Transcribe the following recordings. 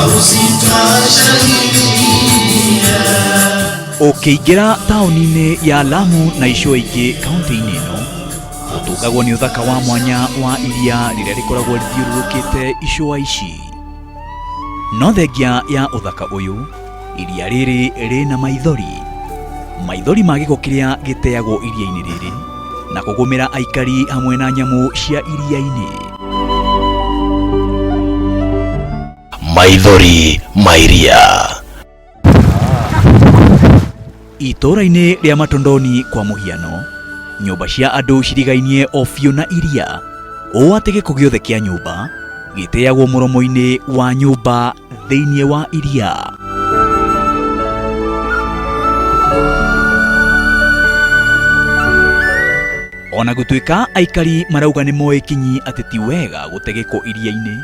Harusi twashangilia. Ũkĩingĩra taũni-inĩ ya Lamu na icua ingĩ kaunti-inĩ ĩno, ũtũngagwo nĩ ũthaka wa mwanya wa iria rĩrĩa rĩkoragwo rĩthiũrũrũkĩte icua ici. No thengia ya ũthaka ũyũ, iria rĩrĩ rĩna maithori. Maithori ma gĩko kĩrĩa gĩteagwo iria-inĩ rĩrĩ na kũgũmĩra aikari hamwe na nyamũ cia iria-inĩ. Maithori ma iria. Itũũra-inĩ rĩa Matondoni kwa mũhiano, nyũmba cia andũ cirigainie o biũ na iria, ũũ atĩ gĩko gĩothe kĩa nyũmba gĩteagwo mũromo-inĩ wa nyũmba thĩinĩ wa iria. Ona gũtuĩka aikari marauga nĩ moĩ kinyi atĩ ti wega gũte gĩko iria-inĩ,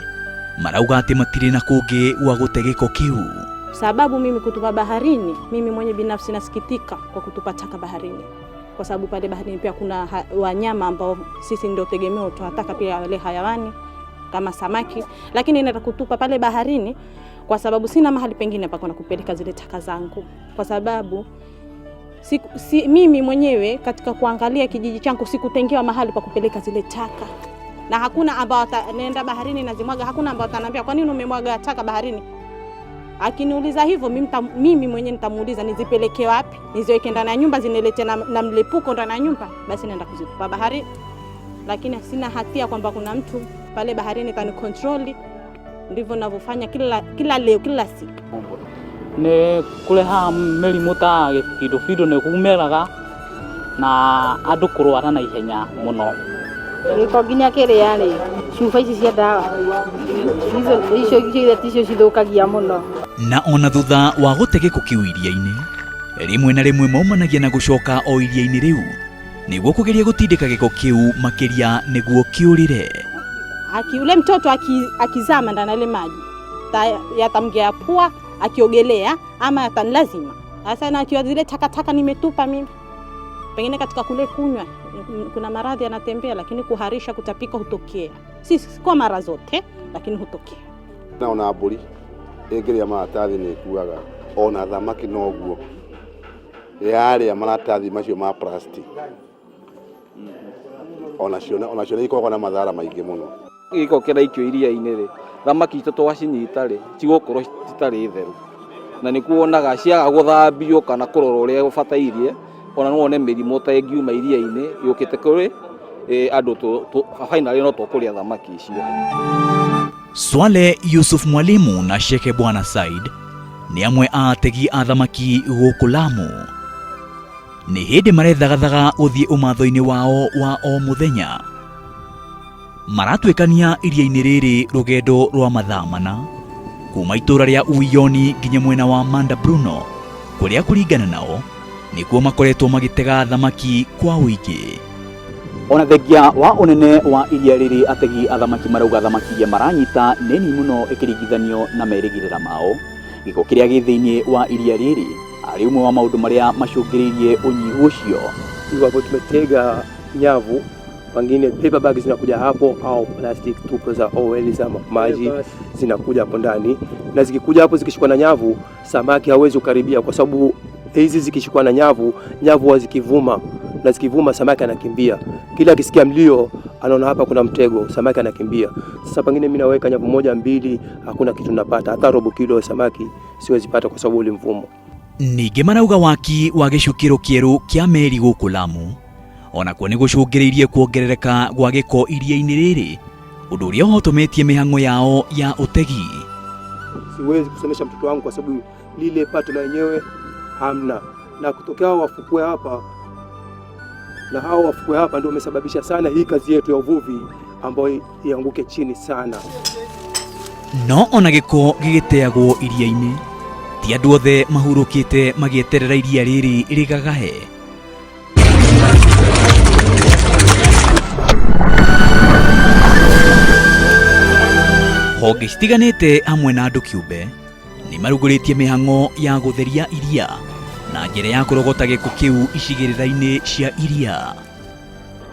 marauga atĩ matirĩ na kũngĩ gwa gũte gĩko kĩu. Sababu mimi kutupa baharini, mimi mwenye binafsi nasikitika kwa kutupa taka baharini, kwa sababu pale baharini pia kuna wanyama ambao sisi ndio tegemeo, tunataka pia wale hayawani kama samaki, lakini naenda kutupa pale baharini kwa sababu sina mahali pengine pa kwenda kupeleka zile taka zangu, kwa sababu mimi mwenyewe katika kuangalia kijiji changu sikutengewa mahali pa kupeleka zile taka, na hakuna ambao nenda baharini nazimwaga, hakuna ambao ataniambia kwa nini umemwaga taka baharini. Akiniuliza hivyo mimi mwenyewe nitamuuliza nizipeleke wapi, niziweke ndani ya nyumba, zinilete na mlipuko ndani ya nyumba, basi naenda kuzitupa baharini. Lakini sina hatia kwamba kuna mtu pale baharini kanikontroli. Ndivyo ninavyofanya kila leo, kila siku. Nĩ kũrehaga mĩrimũ ta gĩbindobindũ nĩ kumeraga na andũ kũrwara na ihenya mũno. Gĩko nginya kĩrĩa rĩ, cuba ici cia ndawa icio icio ticio cithũkagia mũno. Na ona thutha wa gũte gĩko kĩu iria-inĩ, rĩmwe na rĩmwe maumanagia na gũcoka o iria-inĩ rĩu nĩguo kũgeria gũtindĩka gĩko kĩu makĩria nĩguo kĩũrĩre. Ule mtoto akizama ndani ya ile maji yatamgea pua akiogelea ama yatanlazima. Sasa na akiwa zile takataka nimetupa mimi, pengine katika kule kunywa kuna maradhi yanatembea, lakini kuharisha, kutapika hutokea, si kwa mara zote, lakini hutokea. Na ona mbũri ĩngĩrĩa maratathi nĩ ĩkuaga, ona thamaki noguo yarĩa maratathi macio ma plastic, onacio nĩ ikoragwo na madhara maingĩ mũno. Gĩko kĩraikio iria-inĩ rĩ, thamaki itũ twacinyita rĩ, cigũkorwo citarĩ theru, na nĩkuo wonaga ciaga gũthambio kana kũrorwo ũrĩa ũbatairie, ona no wone mĩrimũ ta ĩngiuma iria-inĩ yũkĩte kũrĩ andũ finally no tũkũrĩa thamaki icio. Swale Yusuf Mwalimu na Sheke Bwana Said nĩ amwe a ategi a thamaki gũkũ Lamu. Nĩ hĩndĩ marethagathaga gũthiĩ ũmatho-inĩ wao wa o mũthenya. Maratuĩkania iria-inĩ rĩrĩ rũgendo rwa mathaa mana kuma itũũra rĩa Uiyoni nginya mwena wa Manda Bruno, kũrĩa kũringana nao nĩkuo makoretwo magĩtega thamaki kwa ũingĩ. Ona thengia wa ũnene wa iria rĩrĩ, ategi a thamaki marauga thamaki iria maranyita nĩ nini mũno ĩkĩringithanio na merĩgĩrĩra mao. Gĩko kĩrĩa gĩ thĩinĩ wa iria rĩrĩ arĩ ũmwe wa maũndũ marĩa macũngĩrĩirie ũnyihu ũcio. Iwapo tumetega nyavu, pengine paper bag zinakuja hapo au plastic tupo za oil za maji zinakuja hapo ndani, na zikikuja hapo zikishikwa na nyavu, samaki hawezi kukaribia, kwa sababu hizi zikishikwa na nyavu, nyavu huwa zikivuma, na zikivuma samaki anakimbia. Kila akisikia mlio anaona hapa kuna mtego, samaki anakimbia. Sasa pengine mimi naweka nyavu moja mbili, hakuna kitu napata, hata robo kilo ya samaki siwezi pata kwa sababu ule mvumo. Ningĩ marauga waki wa gĩcukĩro kĩerũ kĩa meri gũkũ Lamu onakuo nĩ gũcũngĩrĩirie kuongerereka gwa gĩko iria-inĩ rĩrĩ, ũndũ ũrĩa ũhotometie mĩhang'o yao ya ũtegi. Siwezi kusomesha mtoto wangu kwa sababu lile pato la wenyewe hamna, na kutokea hao wafukwe hapa na hao wafukwe hapa ndio wamesababisha sana hii kazi yetu ya uvuvi ambayo ianguke chini sana. No ona gĩko gĩgĩteagwo iria-inĩ, ti andũ othe mahurũkĩte magĩeterera iria rĩrĩ rĩgagahe. Honge citiganĩte hamwe na andũ kĩũmbe nĩ marugũrĩtie mĩhang'o ya gũtheria iria na njĩra ya kũrogota gĩko kĩu icigĩrĩra-inĩ cia iria.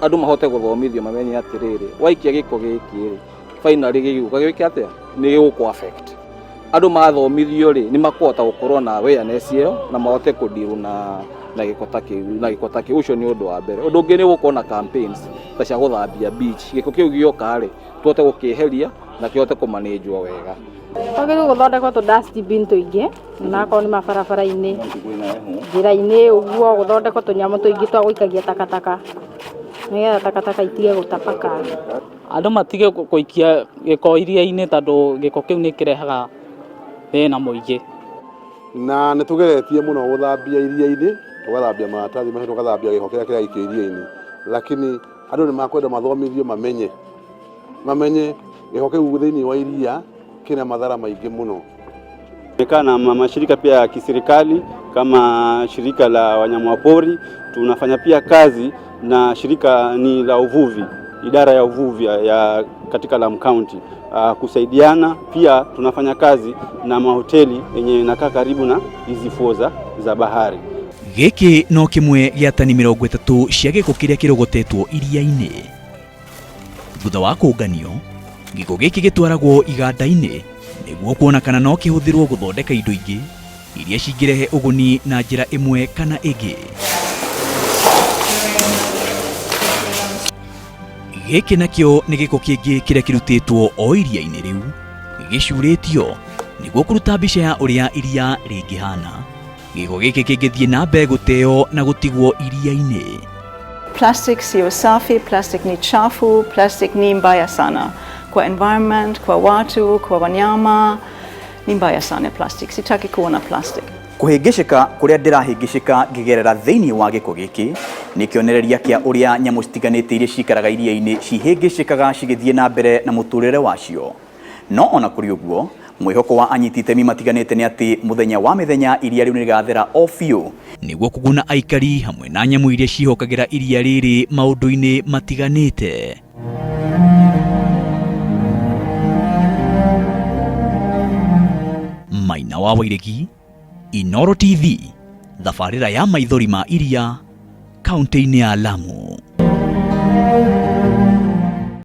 Andũ mahote gũthomithio mamenye atĩrĩrĩ, waikia gĩko gĩkĩ rĩ, finally gĩgũka gĩke atĩa, nĩ gĩgũkũ affect. Andũ mathomithio rĩ, nĩ makũhota gũkorwo na awareness ĩyo na mahote kũdeal na gĩko ta kĩu na gĩko ta kĩu. Ũcio nĩ ũndũ wa mbere. Ũndũ ũngĩ nĩ gũkorwo na campaigns ta cia gũthambia beach, gĩko kĩu gĩoka rĩ, tũhote gũkĩeheria na kĩhote kũmanĩnjwo wega. Kwagĩrĩirwo gũthondekwo tũ dustbin tũingĩ, na akorwo nĩ mabarabara-inĩ, njĩra-inĩ ũguo, gũthondekwo tũnyamũ tũingĩ twa gũikagia takataka nĩgetha takataka itige gũtapaka. Andũ matige gũikia gĩko iria-inĩ tondũ gĩko kĩu nĩ kĩrehaga thĩna mũingĩ. Na nĩ tũgeretie mũno gũthambia iria-inĩ, tũgathambia maratathi macio, tũgathambia gĩko kĩrĩa kĩraikio iria-inĩ, lakini andũ nĩ makwenda mathomithio, mamenye gĩko kĩu thĩinĩ wa iria kĩna madhara maingĩ mũno. Tumekaa na mashirika pia ya kiserikali kama shirika la wanyamapori. Tunafanya pia kazi na shirika ni la uvuvi, idara ya uvuvi ya katika Lamu County, kusaidiana. Pia tunafanya kazi na mahoteli yenye inakaa karibu na hizi fuo za bahari. Gĩkĩ no kĩmwe gĩa tani 30 cia gĩko kĩrĩa kĩrogotetwo iria-inĩ. Thutha wa kũnganio, gĩko gĩkĩ gĩtwaragwo iganda-inĩ nĩguo kuona kana no kĩhũthĩrwo gũthondeka indo ingĩ iria cingĩrehe ũguni na njĩra ĩmwe kana ĩngĩ. Gĩkĩ nakĩo nĩ gĩko kĩngĩ kĩrĩa kĩrutĩtwo o iria-inĩ rĩu, gĩcurĩtio nĩguo kũruta mbica ya ũrĩa iria rĩngĩhana. Gĩko gĩkĩ kĩngĩthiĩ na mbere gũteo na gũtigwo iria-inĩ. Plastic sio safi, plastic ni chafu, plastic ni mbaya sana kwa environment, kwa watu, kwa wanyama. Ni mbaya sana plastic. Sitaki kuona plastic. Kũhĩngĩcĩka kũrĩa ndĩrahĩngĩcĩka ngĩgerera thĩinĩ wa gĩko gĩkĩ nĩ kĩonereria kĩa ũrĩa nyamũ citiganĩte iria cikaraga iria-inĩ cihĩngĩcĩkaga cigĩthiĩ na mbere na mũtũrĩre wacio. No ona kũrĩ ũguo, mwĩhoko wa anyiti itemi matiganĩte nĩ atĩ mũthenya wa mĩthenya iria rĩu nĩrĩgathera o biũ nĩguo kũguna aikari hamwe na nyamũ iria ciĩhokagĩra iria rĩrĩ maũndũ-inĩ matiganĩte. Maina wa Wairegi, Inoro TV, thabarĩra ya maithori ma iria, kaunti-inĩ ya Lamu.